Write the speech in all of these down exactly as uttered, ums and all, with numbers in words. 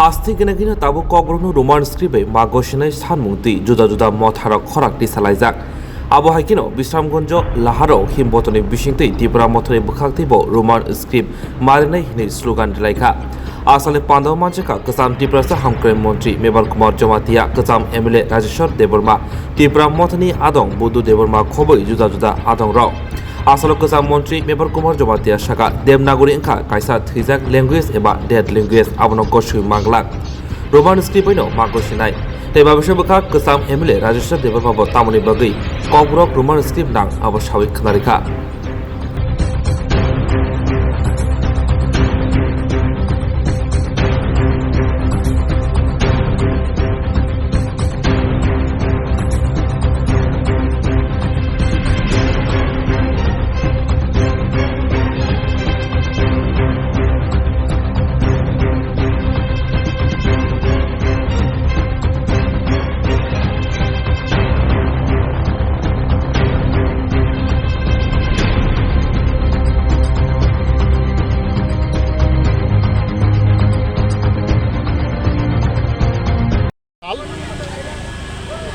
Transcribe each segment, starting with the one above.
Asti gina gina tabuk Kokborokno Roman script bai mago sinai sanmung twi juda juda motharok khorak tisalaijak. Abo hai kheno Bisramganjo, Laharo, Himbotoni bisingtwi Tipra mothani bwkhaktwibo Roman script marinai hinwi slogan rilaikha. Asale pandao manjakha kwcham Tiprasa hamkrai montri Mebar Kumar Jamatia, kwcham M L A Rajeshwar Debbarma, Tipra mothani adong Budhu Debbarma khoboi juda juda adongrok. Asalo kwcham montri Mebar Kumar Jamatia saka Devanagari wngkha kaisa thwijak language eba dead language, abono goswi manglak. Roman script bai no mago sinai. Tei babisa bwkha kwcham M L A Rajeshwar Debbarma bo tamoni bagwi Kokborok Roman script nang abo sawi khwnarikha.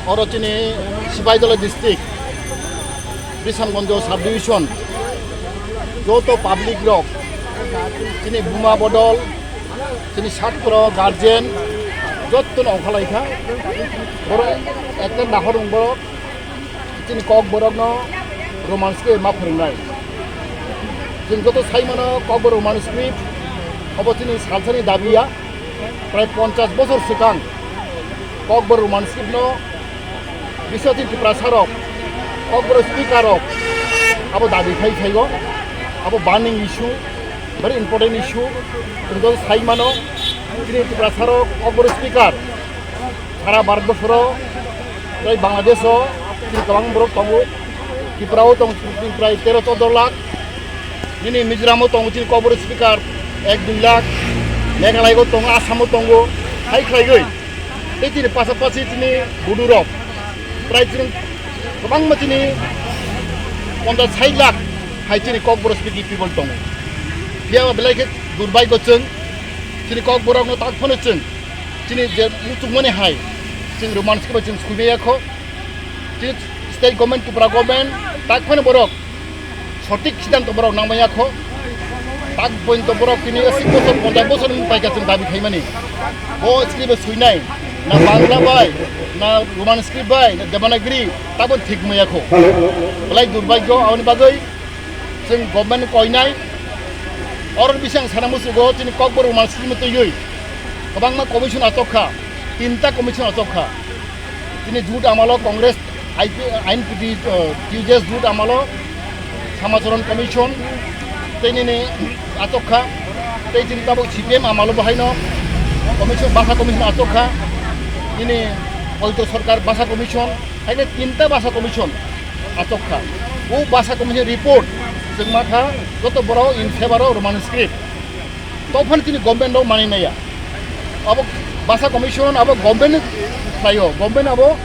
Oro chini Sipaijala district, Bisramganj sub division, joto public rok, chini buma bodol, chini satro, guardian, joto no ongkhalaikha. Borok ekta nahorung borok, chini Kokborokno Roman script ma phwrwngnai. Chwng joto sai mano Kokborok Roman script, obo chini salsani dabi ya. Prai ponchas bosor swkang Kokborok Roman script no biswati Tiprasa rok, Kokborok speaker rok abo dabi khai phaigo. Abo burning issue, very important issue. Chwng joto sai mano, chini Tiprasa rok, Kokborok speaker sara Bharat borsoro tei Bangladesh o chini kwbang borok tongo. Tripura o tong chini prai tero choddo lakh. Nini Mizoram o tongo chini Kokborok speaker ek dui lakh. Meghalaya o tongo, Assam o tongo. Hai khlaigwi tei chini pasapasi chini Bodo rok prai chini kwbangma chini ponchas sai lakh hai chini Kokborok speaking people tongo. Phiya belai khe durbhagyo chwng chini Kokborok no tak phano chwng chini je muchungmani hai chwng Roman script bai chwng sui maya kho. Chini state government, Tripura government tak phano borok sothik siddhanto borok nang maya kho. Tak pointo borok tini asik bosor, ponchas bosor ni paikha chwng dabi khaimani. Bo script bai suinai, na Bangla bai, na Roman script bai, na Devanagari, tabo thik maya kho. Belai durbhagyo, aboni bagwi chwng government koinai. Oro bising sana musugo chini Kokborok Roman script twiwi kwbangma commission achok kha, tinta commission achok kha. Chini jut amalo Congress, I P, I N P T, uh, T U J S jut amalo Samacharan Commission, tei nini achok kha, tei chini tabuk C P M amalo bo haino commission, basa commission achok kha, nini Poito Sarkar basa commission, haino tinta basa commission achok kha. O basa commission report chwng ma kha joto borok in favor of Roman script. Tophano chini government rok manwi maya. Abo basa commission abo government ni khlaio, government abo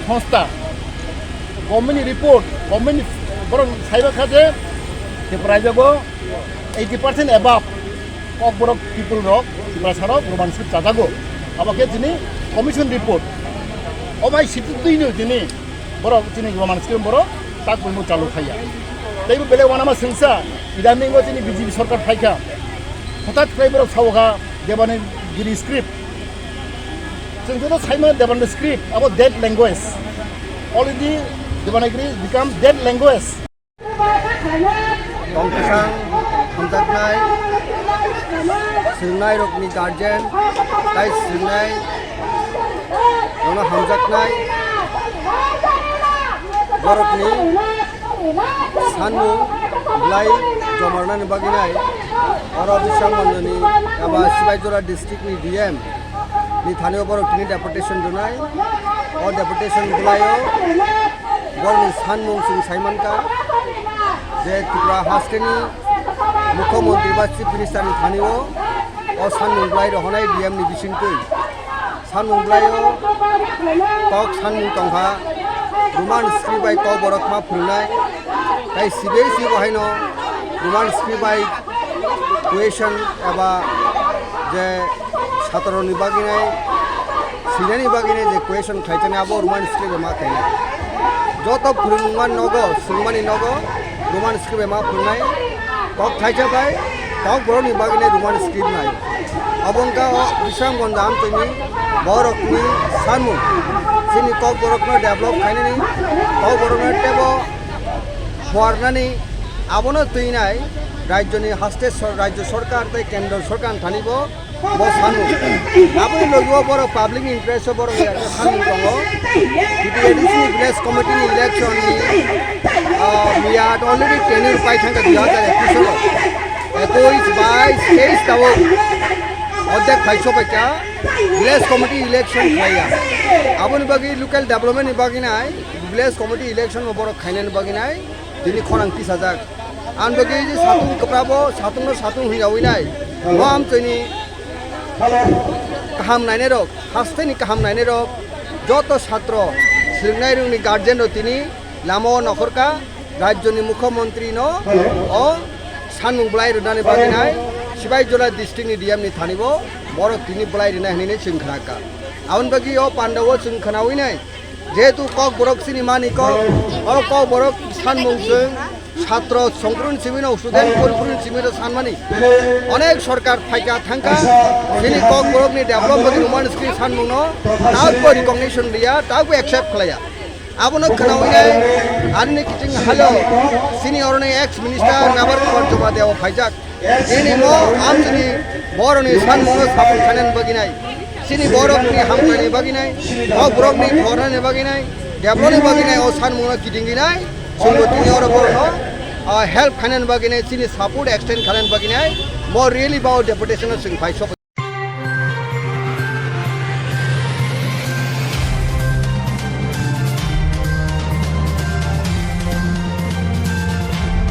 songstha. Government ni report, government ni borok saiba kha je Tripura rajyo eighty percent above Kokborok people rok, Tiprasa rok Roman script chajago. Abo khe chini commission report. O bai sitwino chini borok chini Roman script borok tak poimo chalu khaiya. Teibo belai wanama sengsa, idaningo chini B J P sarkar phaikha. Hothat khlai borok sao kha Devanagari script. Chwng joto saimano Devanagari script, abo dead language. Already Devanagari become dead language. Tongthwsang hamjaknai, swrwngnairokni guardian, tai swrwngnairokno hamjaknai, borokni sanmung belai jomarnani bagwinai oro Bisramganjni eba Sipaijala districtni D M ni thani o borok tini deputation rwnai. O deputation bwlaio borokni sanmung chwng sai mankha je Tripura hasteni Mukhyamantri ba Chief Minister ni thani o, o sanmung bwlai rohornai D M ni bisingtwi. Sanmung bwlaio kok sanmung tongkha, Roman script bai Kokborok ma phwrwngnai, tai C B S E bo haino Roman script bai question eba je Satroni bagwi nai, sinani bagwi nai je question khlaijani abo Roman script bai ma khainai. Joto phwrwngmani nogo, swngmani nogo Roman script bai ma phwrwngnai. Kok thaisa bai, kok borokni bagwi nai Roman script nai. Abo wngkha o Bisramganj amtwini borokni sanmung. Chini kok borokno develop khainani, kok borokno tebo phuarnani, abono twi nai rajyoni haste sor-, rajyo sorkar tei kendro sorkar thani bo bo sanu. Aboni logi o borok public interest o borok ya khe sanu tongo. B T A D C ni village committee ni election ni, ah, we are already tenure pai thangkha dui hazar ekush o. Ekush, bais, teis tabuk. Odek phai sobai kha village committee election khlaiya. Aboni bagwi local development ni bagwi nai village committee election bo borok khainani bagwi nai tini khorang tisajak. Ang bagwi je satung kwprabo, satungno satung hwnjawi nai. Bo amchwini kaham nainai rok, hasteni kaham nainai rok, joto satro, swrwngnai rokni guardian rok tini lama o nokhorkha, rajyoni mukhyamantri no o sanmung bwlai rwnani bagwi nai, Sibai Jola district ni D M ni thani bo borok tini bwlai rwnai hwnwi chwng khnakha. Aboni bagwi o panda o chwng khnawi nai, jehetu kok borok chini mani kok, o kok borok sanmung chwng satro songkrun simi no student kurkurun simi no sanmani onek sorkar phaikha thangkha, chini kok borok ni development ni Roman script sanmung no tabuk recognition liya, tabuk accept khlaiya. Abono khnawi nai, ani kiching halo chini oroni ex minister Mevar Kumar Jamatia o phaijak. Chini mo amchini boroni sanmungno support khainani bagwi nai. Chini borokni hamkraini bagwi nai. O borokni phornani bagwi nai. Developni bagwi nai. O sanmungno kidingwi nai. Chwngbo tini oro borokno, ah, help khainani bagwi nai. Chini support extend khainani bagwi nai. Mo rally ba o deputation o chwng phai sok.